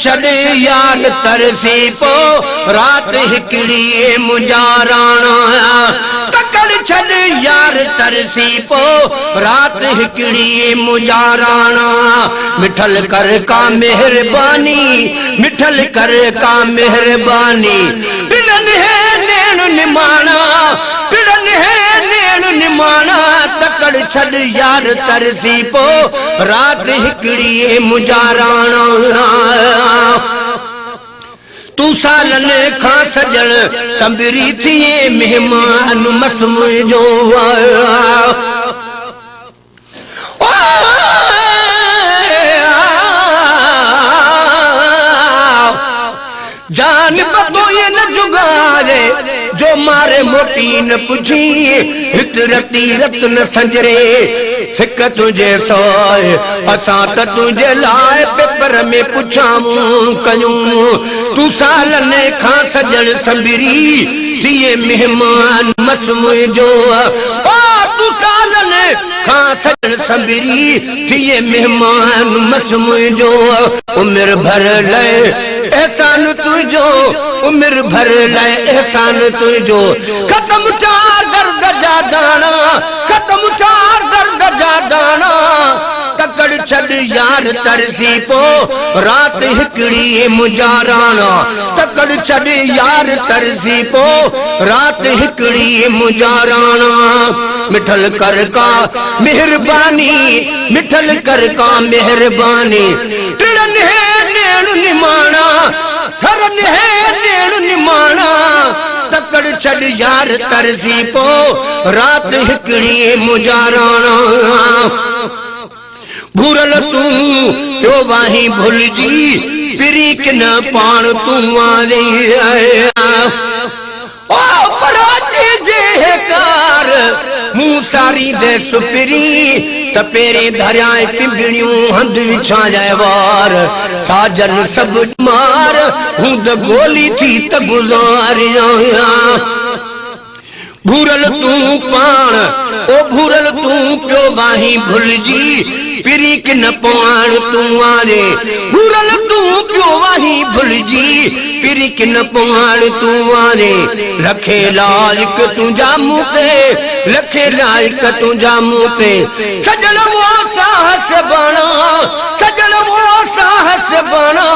छॾ यार तरसी पो, राति हिकिड़ी मुंहिंजा राणा। तकड़ छॾ यार तरसी पो, राति हिकिड़ी मुंहिंजा राणा। मिठल कर का महिरबानी, मिठल कर का महिरबानी। टिड़न है नेण निमाणा, टिड़न है नेण निमाणा। तकड़ छॾ यार तरसी पो, राति हिकिड़ी मुंहिंजा राणा। तूं सालनि खां सजण संभरी थिए महिमान मस मुंहिंजो। जान पतो ये न जुगारे, जो मारे मोटी न पुछी। हित रती रत न संजरे, सिक तुंहिंजे सोए। असां त तुंहिंजे लाइ पेपर में पुछाऊं कयूं। तूं सालनि खां सजण संभरी थिए महिमान मस मुंहिंजो। तूं सालनि खां सजण संभरी थिए महिमान मस मुंहिंजो। उमिर भर लाइ एहसान तुंहिंजो, उमिर भर लाइ एहसान तुंहिंजो। ख़तम चार दर्द जा दाणा, ख़तम चार दर्द जा दाणा। तकड़ छॾ यार तरसी पो, राति हिकिड़ी मुंहिंजा राणा। तकड़ छॾ यार तरसी पो, राति हिकिड़ी मुंहिंजा राणा। मिठल कर का महिरबानी, मिठल कर का महिरबानी। टिड़न है नेण निमाणा, थरन है नेण निमाणा। तकड़ छॾ यार तरसी पो, राति हिकिड़ी मुंहिंजा राणा। भूरल तूं पियो वाही भुलिजी, पिरी किन पाण तूं आरी। ओ पराचे जे कार, मूं सारी दे सुपिरी। त पेरे धरियाए पिंबिणियूं हंध विछाए वार। साजन सभु मार, हूंद गोली थी त गुज़ारियां। भूरल तूं पाण, ओ भूरल तूं पियो वाही भुलिजी, पिरी किन पाण तूं आरे। भूरल तूं पियो वाही भुलिजी, पिरी किन पाण तूं आरे। लखे लाइक तुंहिंजा मूं ते, लखे लाइक तुंहिंजा मूं ते। सजण वो साहस बणा, सजण वो साहस बणा।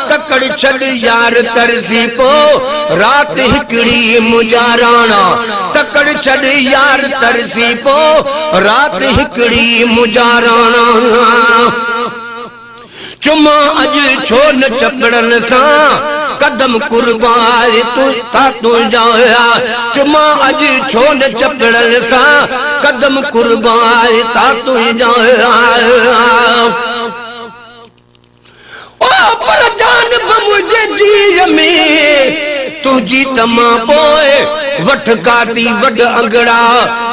तकड़ छॾ यार तरसी पो, राति हिकिड़ी मुंहिंजा राणा। तकड़ छॾ यार तरसी पो, राति हिकिड़ी मुंहिंजा राणा। चुमा अॼु छो न चपड़नि सां, कदम कुर्बान था तुंहिंजा। चुमा अॼु छो न चपड़नि सां, कदम कुर्बान था तुंहिंजा। ओ पर जान बि मुंहिंजे जीअ में, तुंहिंजी त मां पोइ वठ काटी वॾ अंगड़ा।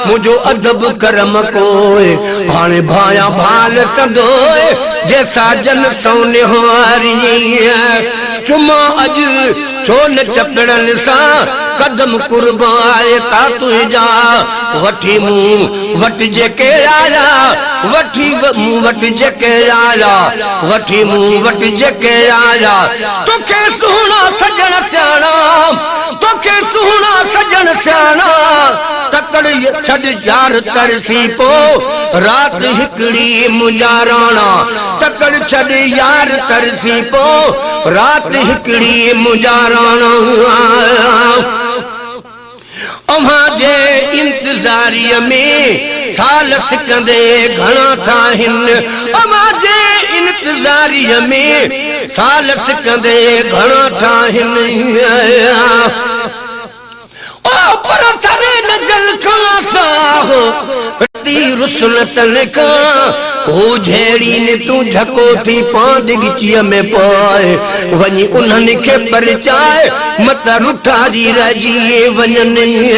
मुंहिंजो अदब करम कोई, हाणे भाया भाल संदोए, जे साजन सोनिहारी। चुमा अॼु छो न चपड़नि सां, कदम कुर्बान था तुंहिंजा। वठी मूं वटि जेके आया, वठी मूं वटि जेके आया, वठी मूं वटि जेके आया। तोखे सुहिणा सजण सियाणा, तोखे सुहिणा सजण सियाणा। तकड़ छॾ यार तरसी पो, राति हिकिड़ी मुंहिंजा राणा। तकड़ छॾ यार तरसी पो, राति हिकिड़ी मुंहिंजा राणा। अव्हां जे इंतज़ारीअ में साल सिकंदे घणा था आहिनि। अव्हां जे इंतज़ारीअ में साल सिकंदे घणा था आहिनि। ओ पर सरे न जल खां साह, रती रुसल तन खां। हू झेड़ी ने तूं झको थी पांद गिचीअ में पाए। वञी उन्हनि खे परचाए, मत रुठा जी रहिजी वञनि।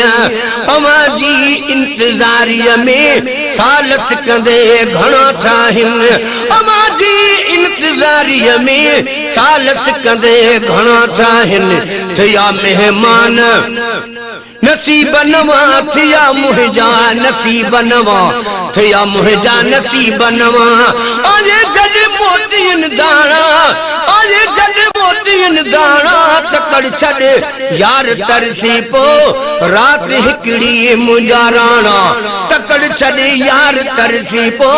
अव्हां जी इंतज़ारीअ में साल सिकंदे घणा था आहिनि। अव्हां जी इंतज़ारीअ में साल सिकंदे घणा था आहिनि। थिया महिमान نصيب نوان ٿيا منهنجا نصيب نوان ٿيا منهنجا نصيب نوان آهي جڏهن موتين داڻا آهي جڏهن موتين داڻا تڪڙ ڇڏ يار ترسي پو رات هڪڙي منهنجا راڻا تڪڙ ڇڏ يار ترسي پو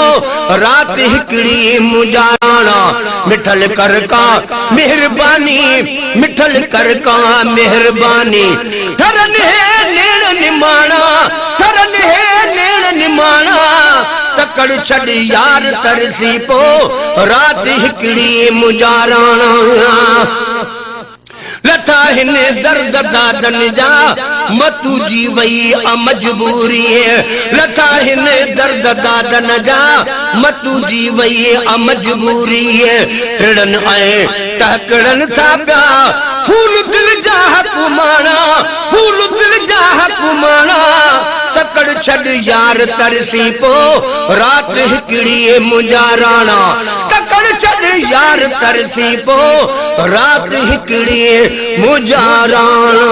رات هڪڙي منهنجا راڻا مٺل ڪر ڪا مهرباني مٺل ڪر ڪا مهرباني ٺرن هي نيڻ نماڻا ٺرن هي نيڻ نماڻا تڪڙ ڇڏ يار ترسي پو رات هڪڙي منهنجا راڻا لٿا هن درد دادن جا متو جي وئي آ مجبوري لٿا هن درد دادن جا متو جي وئي آ مجبوري ٽڙن ۽ ٽهڪڙن ٿا پيا ڦول دل جا حق ماڻا ڦول دل جا حق ماڻا تڪڙ ڇڏ يار ترسي پو رات هڪڙي منهنجا راڻا تڪڙ ڇڏ يار ترسي پو رات هڪڙي منهنجا راڻا.